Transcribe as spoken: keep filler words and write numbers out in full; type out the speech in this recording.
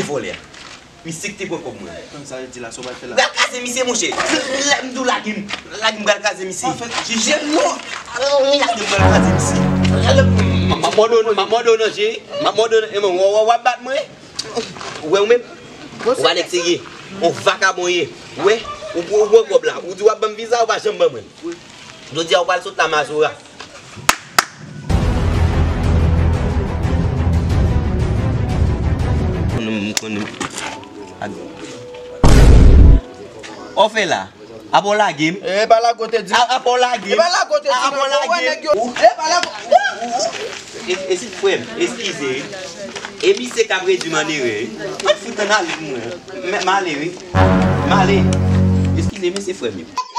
Vòlè a. Misye ki te pran kòb mwen. Sa vle di la, sa w pral fè la? Pral kraze misye, monchè. Lè m di w lage m, lage m pral kraze misye. Jije m non. Lage m pral kraze misye. M ap mòde w non, m ap mòde w non, cheri. M ap mòde w non. E mwen, w ap bat mwen. Ou wè ou menm? Ou pa nèg serye. Ou vakabon ye. Ou wè? Ou pran kòb la. Ou di w ap ban m viza, ou pa janm ban mwen. Jodi a ou pral sot la Mazora. Konnen m konnen. Ou fè la. Apa w lage m? E pa lage w te di. Apa w lage m? E pa lage w te di. Apa w lage m? E pa lage w. E si frè m, eskize. E misye k ap redui m an erè. Mwen fout ann ale mwen. M ale wi. M ale. Eskize mesye frè m yo.